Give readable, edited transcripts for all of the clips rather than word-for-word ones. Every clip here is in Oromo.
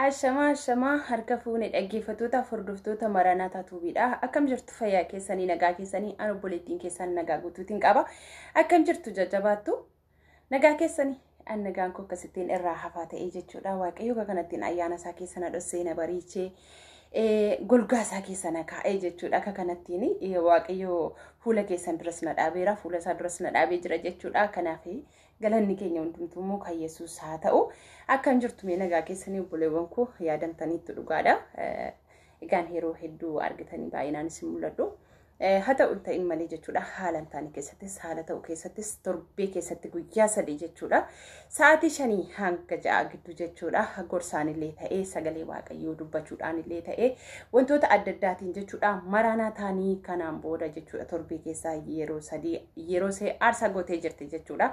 Ashamaa ashamaa harka fuune dhaggeeffattoota hordoftoota Maraanaataa Tuubiidha. Akkam jirtu fayyaa keessanii nagaa keessanii an obboleettiin keessan nagaa guutuutiin qaba. Akkam jirtu jajjabaattu nagaa keessanii an nagaan koo akkasittiin irraa hafaa ta'ee jechuudha. Waaqayyo kanattiin ayyaana isaa keessa na dhossee na bariichee golgaa isaa keessa na kaa'ee jechuudha. Akka kanattiin Waaqayyo fuula keessan duras na dhaabeera fuula isaa duras na dhaabee jira jechuudha. Kanaaf galanni keenya hundumtuu immoo kan Yesuus haa ta'u. Akkam jirtu mee nagaa keessanii obboleewwan koo yaadamtaniitu dhugaadha. Egaan yeroo hedduu argitanii baay'inaan isin mul'adhu. Haa ta'u ta'in malee jechuudha haala hin taane keessattis haala ta'u keessattis torbee keessatti guyyaa 3 jechuudha. Sa'aatii 5 hanga 6 gidduu jechuudha. Gorsaan illee ta'ee sagalee Waaqayyoo dubbachuudhaan illee ta'ee wantoota adda addaatiin jechuudha. Maraanaa taanii kanaan booda jechuudha torbee keessaa yeroo 3 yeroo see aarsaa gootee jirti jechuudha.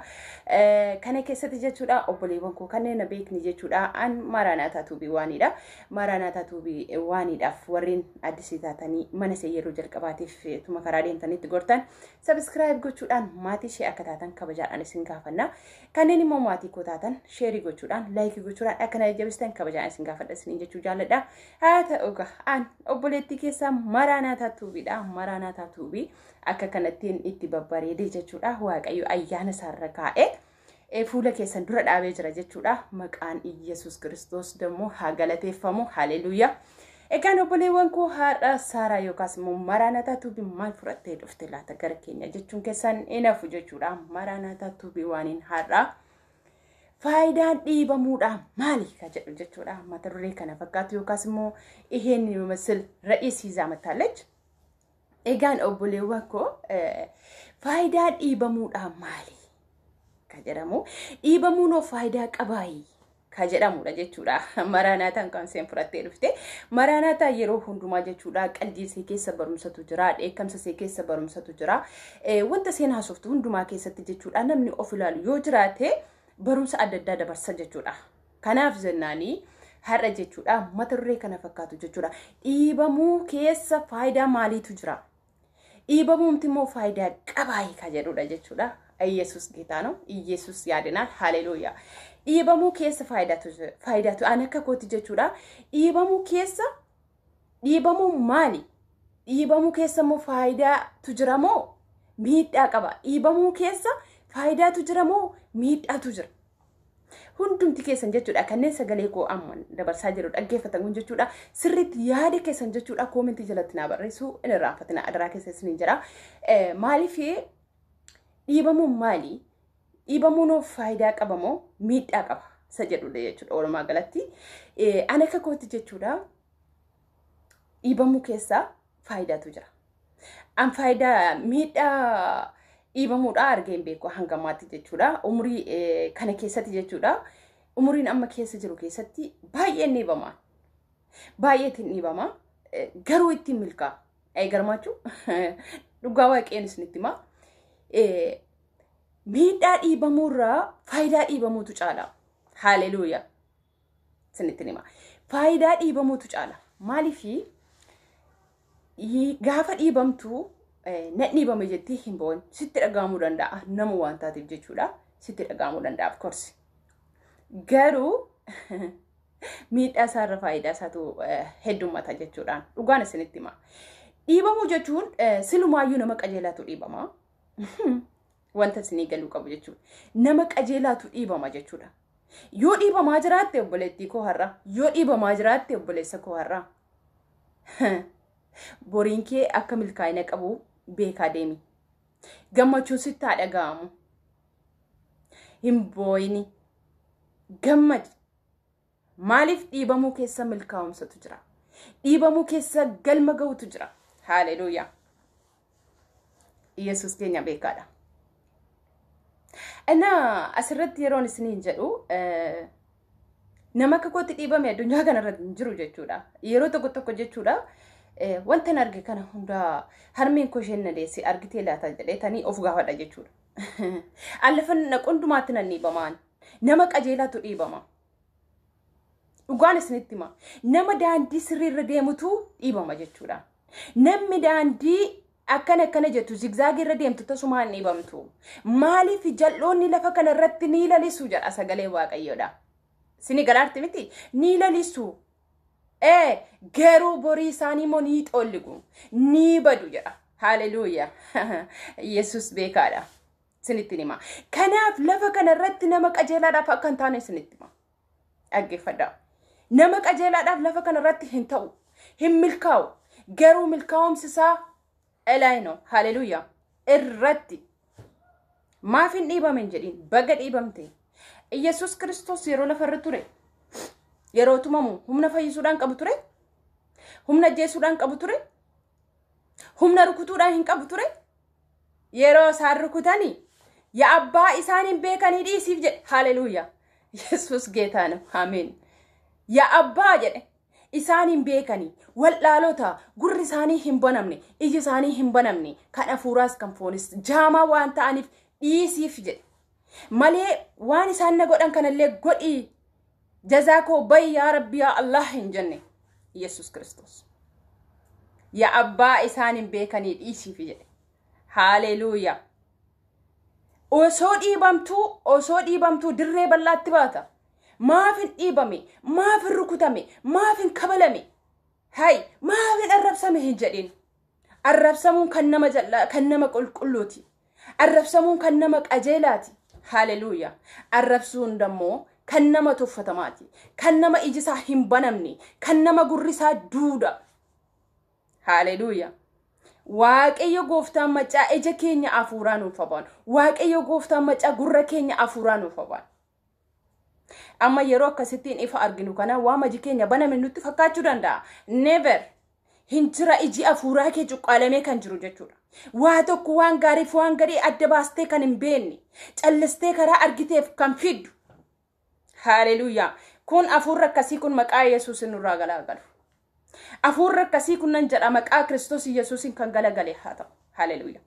Kana keessatti jechuudha obboleewwan koo kanneen na beekni jechuudha. An Maraanaataa Tuubii waanidha. Maraanaataa Tuubii waanidhaaf warreen addisii taatanii mana see yeroo jalqabaatiif tuma karaa deemtanitti gortan subscribe gochuudhaan maatii ishee akka taatan kabajaadhaan isin gaafanna. Kanneen immoo maatii koo taatan sheerii gochuudhaan laayikii gochuudhaan akka na jajjabeessitan kabajaadhaan isin gaafadha isiniin jechuu jaalladha. Haa ta'u egaa an obboleettii keessaa Maraanaataa Tuubiidha. Maraanaataa Tuubii akka kanattiin itti babbareedee jechuudha. Waaqayyo ayyaana isaarra kaa'ee fuula keessan dura dhaabee jira jechuudha. Maqaan Iyyasuus Kiristoos dammoo haa galateeffamu. Haleluuyaa. Egaan obboleewwan koo har'a Saaraa yookaas immoo Maraanaataa Tuubii maal fudhattee dhufte laata gara keenya jechuun keessan hin hafu jechuudha. Maraanaataa Tuubii waaniin har'a faayidaan dhiibamuudha maali ka jedhu jechuudha. Mata duree kana fakkaatu yookaas immoo iheen ይመስል ርዕስ ይዛ መታለች። Egaan obboleewwan koo faayidaan dhiibamuudha maali ka jedhamu dhiibamuun hoo faayidaa qabaayi ka jedhamudha jechuudha. Maraanaataan kan isheen fudhattee dhufte. Maraanaataan yeroo hundumaa jechuudha qalbii ishee keessa barumsatu jira, dheekkamsa ishee keessa barumsatu jira. Wanta isheen haasoftu hundumaa keessatti jechuudha namni of ilaalu yoo jiraate barumsa adda addaa dabarsa jechuudha. Kanaaf jennaanii har'a jechuudha mata duree kana fakkaatu jechuudha. Dhiibamuu keessa faayidaa maaliitu jira? Dhiibamuumti immoo faayidaa qabaayi ka jedhudha jechuudha. Iyesuus ጌታ ነው። ኢየሱስ ያድናል። ሃሌሉያ። Dhiibamuu keessa faayidaatu an akka kooti jechuudha. Dhiibamuu keessa dhiibamuu maali? Dhiibamuu keessa immoo faayidaatu jira moo miidhaa qaba? Dhiibamuu keessa faayidaatu jira moo miidhaatu jira? Hundumti keessan jechuudha kanneen sagalee koo amma dabarsaa jiru dhaggeeffatan kun jechuudha sirriitti yaada keessan jechuudha koomentii jalatti naa barreessuu hin irraanfatina adaraa keessa isiniin jira. Maaliif dhiibamuun maali? Dhiibamuun hoo faayidaa qaba moo miidhaa qaba? Isa jedhudha jechuudha walumaa galatti. Ani akka kootti jechuudha dhiibamuu keessa faayidaatu jira. An faayidaa miidhaa dhiibamuudha argee hin beeku hanga ammaatti jechuudha. Umurii kana keessatti jechuudha. Umuriin amma keessa jiru keessatti baay'een dhiibama. Baay'eetiin dhiibama. Garuu ittiin milkaa'a. Garmaachuu dhugaa waaqeen isinitti himaa. Miidhaa dhiibamuurraa faayidaa dhiibamuutu caala. Haleluuyaa. Isinitti hima. Faayidaa dhiibamuutu caala. Maaliif gaafa dhiibamtu na dhiibame jettee hin bo'in sitti dhaga'amuu danda'a nama waan taateef jechuudha. Sitti dhaga'amuu danda'a of course. Garuu miidhaa isaarra faayidaa isaatu heddummata jechuudhaan dhugaan isinitti hima. Dhiibamuu jechuun silumaayyuu nama qajeelaatu dhiibama. Wanta isinii galuu qabu jechuudha. Nama qajeelaatu dhiibama jechuudha. Yoo dhiibamaa jiraatte obboleettii koo har'a, yoo dhiibamaa jiraatte obboleessa koo har'a, boriin kee akka milkaa'ina qabu beekaa deemi. Gammachuun sitti haa dhaga'amu. Hin boo'ini. Gammadi. Maaliif dhiibamuu keessa milkaa'umsatu jira? Dhiibamuu keessa galma ga'utu jira. Haleluuyaa. Yesuus keenya beekaadha. Innaa asirratti yeroon isiniin jedhu nama akka kootti dhiibame addunyaa kanarra hin jiru jechuudha. Yeroo tokko tokko jechuudha wanta hin arge kana hundaa harmeen koo isheen na deesse argitee laata jedheetanii of gaafadha jechuudha. Allafan naqu hundumaatti nan dhiibamaan. Nama qajeelaatu dhiibama. Dhugaan isinitti hima. Nama daandii sirriirra deemutu dhiibama jechuudha. Namni daandii akkana akkana jettu zigzaagii irra deemtu tasumaan dhiibamtu. Maaliif jal'oonni lafa kana irratti ni lalisu jedha sagalee Waaqayyoodha. Sini galaarti miti ni lalisu. Garuu borii isaanii immoo ni xolligu, ni badu jedha. Haleluuyaa. Yesus beekaadha. Sinitti hima. Kanaaf lafa kanarratti nama qajeelaadhaaf akka hin taane sinitti hima. Dhaggeeffadhaa. Nama qajeelaadhaaf lafa kanarratti hin ta'u. Hin milkaa'u. Garuu milkaa'umsi isaa elaayino. Haleluuyaa. Irratti. Maaf hin dhiibame hin jedhin. Baga dhiibamte. Yesus Kiristoos yeroo lafarra ture. Yeroo tumamu humna fayyisuudhaan qabu ture. Humna ajjeesuudhaan qabu ture. Humna rukutuudhaan hin qabu ture. Yeroo isaan rukutanii yaa abbaa isaan hin beekanii dhiisiif jedhe. Haleluuyaa. Yesus geetaa ነው. Ameen. Yaa abbaa jedhe isaan hin beekanii wallaalota gurri isaanii hin banamne iji isaanii hin banamne kan hafuuraas kan foonis jaamaa waan ta'aniif dhiisiif jedhe. Malee waan isaan na godhan kanallee godhii jazaa koo bayi yaa rabbi yaa Allah hin jenne Yesus Kiristoos. Yaa abbaa isaan hin beekanii dhiisiif jedhe. Haleluuyaa. Osoo dhiibamtuu dirree bal'aatti baata. Maaf hin dhiibame, maaf hin rukutame, maaf hin kabalame, hay maaf hin arrabsame hin jedhin. Arrabsamuun kan nama jallaa, kan nama qulqulluuti. Arrabsamuun kan nama qajeelaati. Haleluuyaa. Arrabsuun dammoo kan nama tuffatamaati. Kan nama ijisaa hin banamne, kan nama gurrisaa duuda. Haleluuyaa. Waaqayyo gooftaan macaa ija keenya afuuraa nuuf habaan. Waaqayyo gooftaan macaa gurra keenya afuuraa nuuf habaan. Amma yeroo akkasittiin ifa arginu kana waan maji keenya baname nutti fakkaachuu danda'a. Never. Hin jira iji afuuraa kee cuqqaalamee kan jiru jechuudha. Waa tokko waan gaariif waan gadhee adda baastee kan hin beekne, callistee karaa argiteef kan fiddu. Haleluuyaa. Kun afuurri akkasii kun maqaa Yesuusin nurraa galagalu. Afuurri akkasii kun nan jedha maqaa Kiristoos Yesuusin kan galagale haa ta'u. Haleluuyaa.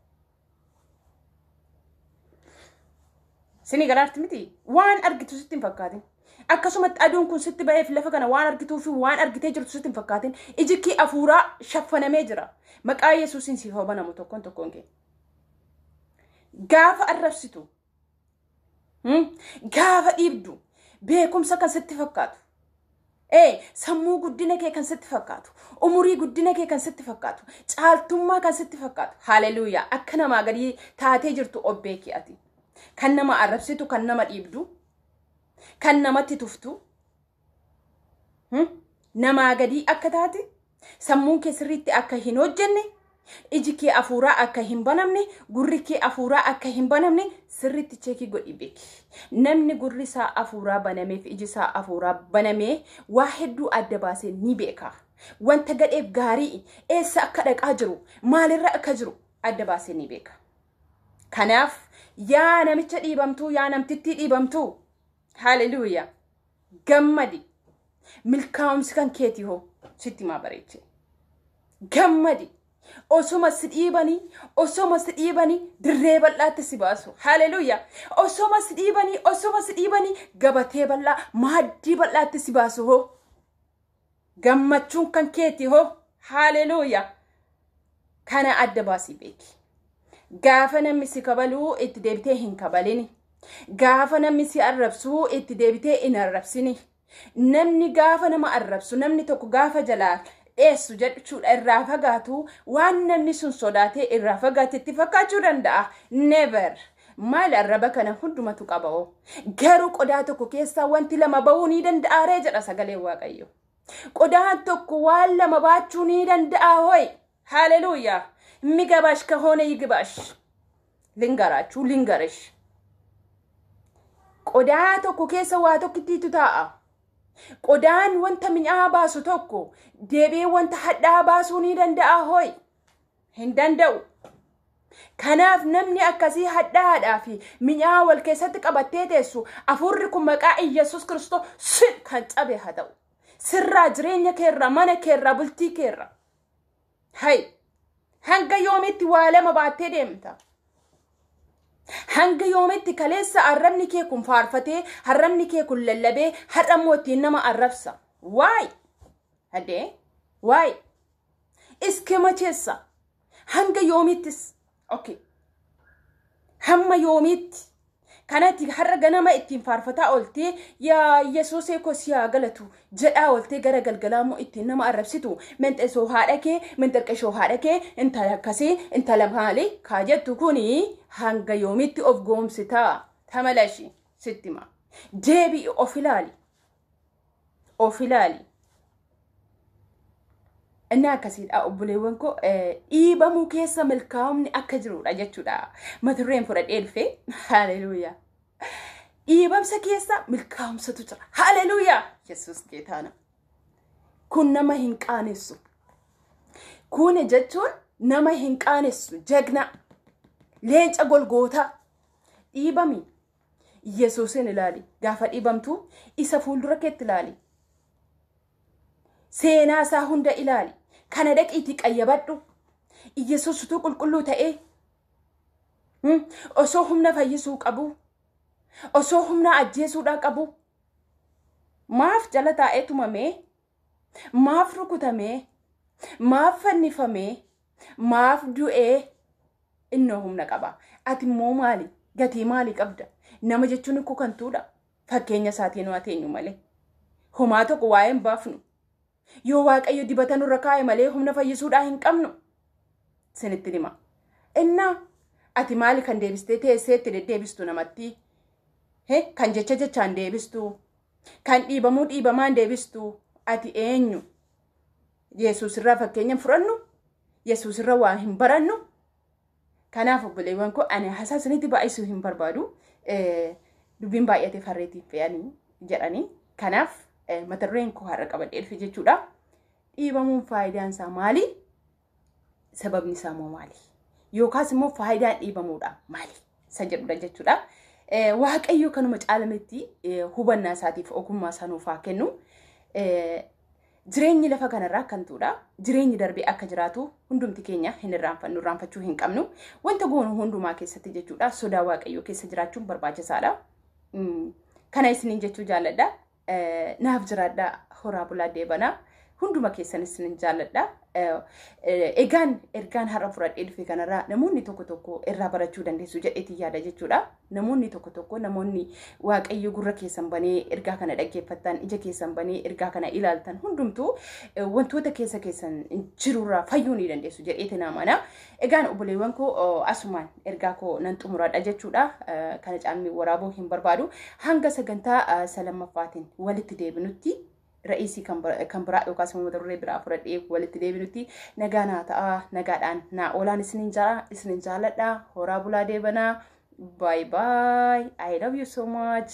Sini galaarti miti waan argitu sitti hin fakkaatin. Akkasumatti aduun kun sitti ba'eef lafa kana waan argituu fi waan argitee jirtu sitti hin fakkaatin. Iji kee afuuraa shaffanamee jira. Maqaa Yesuusin siif haa banamu tokkoon tokkoon kee. Gaafa arrabsitu, gaafa dhiibdu, beekumsa kan sitti fakkaatu. Sammuu guddina kee kan sitti fakkaatu, umurii guddina kee kan sitti fakkaatu, caaltummaa kan sitti fakkaatu. Haleluuyaa. Akka namaa gadi taatee jirtu of beeki ati. Kan nama arrabsitu, kan nama dhiibdu, kan namatti tuftu, namaa gadii akka taate, sammuun kee sirriitti akka hin hojjenne, iji kee afuuraa akka hin banamne, gurri kee afuuraa akka hin banamne sirriitti cheekii godhi beeki. Namni gurri isaa afuuraa banameef iji isaa afuuraa banamee waa hedduu adda baasee ni beeka. Wanta gadheef gaarii eessa akka dhaqaa jiru, maalirra akka jiru adda baasee ni beeka. Kanaaf yaa namicha dhiibamtuu, yaa namtittii dhiibamtuu, haleluuyaa, gammadi. Milkaa'umsi kan keetii hoo sitti maa bareeche. Gammadi. Osoma si dhiibanii dirree bal'aatti si baasu. Haleluuyaa. Osoma si dhiibanii gabatee bal'aa maaddii bal'aatti si baasu hoo. Gammachuun kan keetii hoo. Haleluuyaa. Kana adda baasii beeki. Gaafa namni si kabaluu itti deebitee hin kabalini. Gaafa namni si arrabsuu itti deebitee hin arrabsini. Namni gaafa nama arrabsu, namni tokko gaafa jalaa dheessu jechuudha irraa fagaatu, waan namni sun sodaatee irraa fagaatetti fakkaachuu danda'a. Never. Maal arraba kana hundumatu qaba hoo. Garuu qodaa tokko keessaa wanti lama ba'uu ni danda'a ree jedha sagaleen Waaqayyo. Qodaan tokko waan lama baachuu ni danda'a hooyi. Haleluuyaa. የሚገባሽ ከሆነ ይግባሽ። ልንገራችሁ ልንገርሽ፣ qodaa tokko keessa waa tokkittiitu taa'a. Qodaan wanta mi'aa baasu tokko deebi'ee wanta hadhaa baasuu ni danda'a hooyi. Hin danda'u. Kanaaf namni akkasii hadhaadhaa fi mi'aa wal keessatti qabattee teessu afuurri kun maqaa Iyyasuus Kiristoos sin kan cabe haa ta'u. Sirraa jireenya keerraa, mana keerraa, bultii keerraa. Hay. Hanga yoomitti waa lama baattee deemta? Hanga yoomitti kaleessa arrabni kee kun faarfatee, arrabni kee kun lallabee, har'a immoo ittiin nama arrabsa? Waay! Adee? Waay! Iske macheessa? Hanga yoomittis? Okay. Hamma yoomitti? Kanatti har'a ganama ittiin faarfataa ooltee, "Yaa Yesuusee koo, si haa galatu" jedhaa ooltee, gara galgalaa immoo ittiin nama arrabsitu, menxesoo haadha kee, menxerqeshoo haadha kee, intala akkasii, intala maalii kaa jettu kuni, hanga yoomitti of goomsitaa? Tamalashi sitti hima. Deebi'i, of ilaali. Of ilaali. Inni akkasiidha, obboleewwan koo, dhiibamuu keessa milkaa'umni akka jirudha jechuudha. Mata dureen fudhadhee dhufe, haleluuyaa. Dhiibamsa keessa milkaa'umsatu jira. Haleluuyaa! Yesuus geetaana. Kun nama hin qaanessu. Kun jechuun nama hin qaanessu. Jagna. Leenca golgootaa. Dhiibami. Yesuusin ilaali. Gaafa dhiibamtu isa fuuldura keetti ilaali. Seenaa isaa hunda ilaali. Kana dhaqiitii qayyabadhu. Yesuus utuu qulqulluu ta'ee, osoo humna fayyisuu qabu, osoo humna ajjeesuudhaa qabu, maaf jala taa'ee tumamee, maaf rukutamee, maaf fannifamee, maaf du'ee? Innoo humna qaba. Ati immoo maali? Gatii maalii qabda? Nama jechuun ikkoo kantuudha. Fakkeenya isaatiin waa teenyu malee. Homaa tokko waa'ee hin baafnu. Yoo Waaqayyo dibata nurra kaa'e malee humna fayyisuudhaa hin qabnu. Sinitti hima. Innaa ati maali kan deebistee teessee itti deddeebistu namatti? Kan jecha jechaan deebistu? Kan dhiibamuu dhiibamaan deebistu? Ati eenyu? Yesuus irraa fakkeenya fudhannu? Yesuus irra waa hin barannu? Kanaaf obboleewwan koo, ani haasaa isinitti baay'isuu hin barbaadu. Dubbiin baay'atee farreetiin fe'anii jedhanii. Kanaaf mata dureen koo har'a qabadhee dhufe jechuudha. Dhiibamuun faayidaan isaa maali? Sababni isaa immoo maali? Yookaas immoo faayidaan dhiibamuudha maali? Isa jedhudha jechuudha. Waaqayyo kanuma caalametti hubannaa isaatiif ogummaa isaa nuuf haa kennu. Jireenyi lafa kanarraa akkantuudha. Jireenyi darbee akka jiraatu hundumti keenya hin irraanfannu, irraanfachuu hin qabnu. Wanta goonu hundumaa keessatti jechuudha. Sodaa Waaqayyoo keessa jiraachuun barbaachisaadha. Kana isiniin jechuu jaalladha. Naaf jiraadha, horaa bulaa, deebanaa. Hunduma keessan isinin jaalladha. Egaan ergaan har'a fudhadhee dhufe kanarraa namoonni tokko tokko irraa barachuu dandeessu jedheetiin yaada jechuudha. Namoonni tokko tokko, namoonni Waaqayyo gurra keessan banee ergaa kana dhaggeeffattan, ija keessan banee ergaa kana ilaaltan hundumtuu wantoota keessa keessan jirurraa fayyuu ni dandeessu jedheetiin amana. Egaan obboleewwan koo, asumaan ergaa koo nan xumuradha jechuudha. Kana caalmi waraabuu hin barbaadu. Hanga sagantaa salammaffaatiin walitti deebinutti, ra'iisii kan biraa yookaas immoo mata duree biraa fudhadhee walitti deebinutti, nagaa naa ta'a, nagaadhaan naa oolaan isinin jaa, isinin jaalladha. Horaa bulaa, deebanaa. Bye bye. I love you so much.